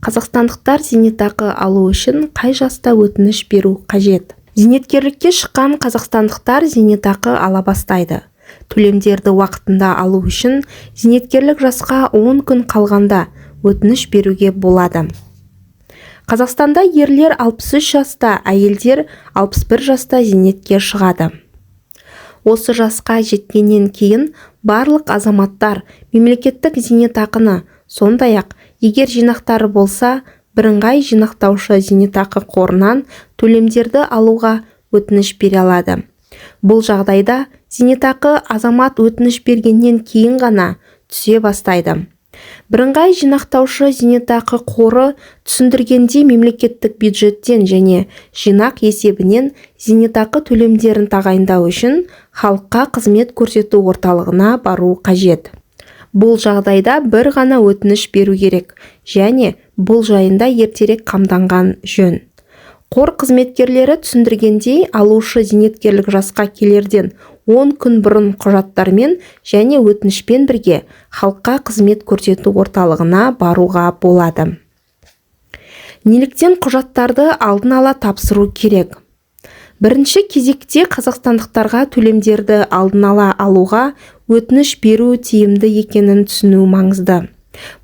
Қазақстандықтар зейнетақы алу үшін қай жаста өтініш беру қажет? Зейнеткерлікке шыққан қазақстандықтар зейнетақы ала бастайды. Төлемдерді уақытында алу үшін зейнеткерлік жасқа 10 күн қалғанда өтініш беруге болады. Қазақстанда ерлер 63 жаста, әйелдер 61 жаста зейнетке шығады. Осы жасқа жеткеннен кейін барлық азаматтар мемлекеттік зейнетақыны, сондай-ақ егер жинақтары болса, бірыңғай жинақтаушы зейнетақы қорынан төлемдерді алуға өтініш бере алады. Бұл жағдайда зейнетақы азамат өтініш бергеннен кейін ғана түсе бастайды. Бірыңғай жинақтаушы зейнетақы қоры түсіндіргендей, мемлекеттік бюджеттен және жинақ есебінен зейнетақы төлемдерін тағайындау үшін халыққа қызмет көрсету орталығына бару қажет. Бұл жағдайда бір ғана өтініш беру керек және бұл жайында ертерек қамданған жөн. Қор қызметкерлері түсіндіргендей, алушы зейнеткерлік жасқа келерден 10 күн бұрын құжаттармен және өтінішпен бірге халыққа қызмет көрсету орталығына баруға болады. Неліктен құжаттарды алдын ала тапсыру керек? Бірінші кезекте қазақстандықтарға төлемдерді алдын ала алуға өтініш беру тиімді екенін түсіну маңызды.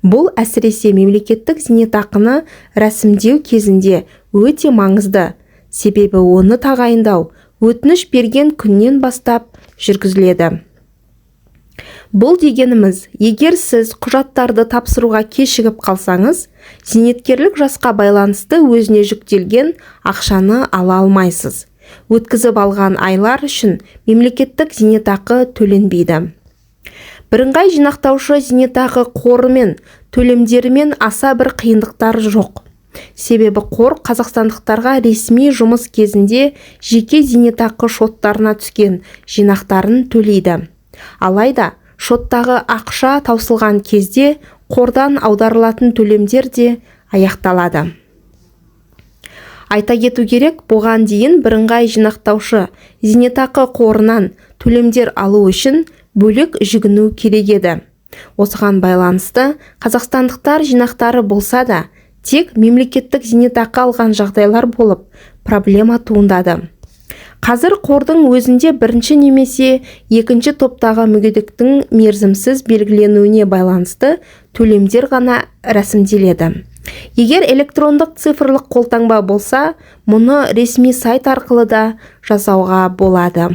Бұл әсіресе мемлекеттік зейнетақыны рәсімдеу кезінде өте маңызды, себебі оны тағайындау өтініш берген күннен бастап жүргізіледі. Бұл дегеніміз, егер сіз құжаттарды тапсыруға кешігіп қалсаңыз, зейнеткерлік жасқа байланысты өзіне жүктелген ақшаны ала алмайсыз. Өткізіп алған айлар үшін мемлекеттік зейнетақы төленбейді. Бірыңғай жинақтаушы зейнетақы қорымен төлемдерімен аса бір қиындықтар жоқ. Себебі қор қазақстандықтарға ресми жұмыс кезінде жеке зейнетақы шоттарына түскен жинақтарын төлейді. Алайда шоттағы ақша таусылған кезде қордан аударылатын төлемдер де аяқталады. Айта кету керек, бұған дейін бірыңғай жинақтаушы зейнетақы қорынан төлемдер алу үшін бөлек жүгіну керек еді. Осыған байланысты қазақстандықтар жинақтары болса да, тек мемлекеттік зейнетақы алған жағдайлар болып, проблема туындады. Қазір қордың өзінде бірінші немесе екінші топтағы мүгедектің мерзімсіз белгіленуіне байланысты төлемдер ғана рәсімделеді. Егер электрондық цифрлық қолтаңба болса, мұны ресми сайт арқылы да жасауға болады.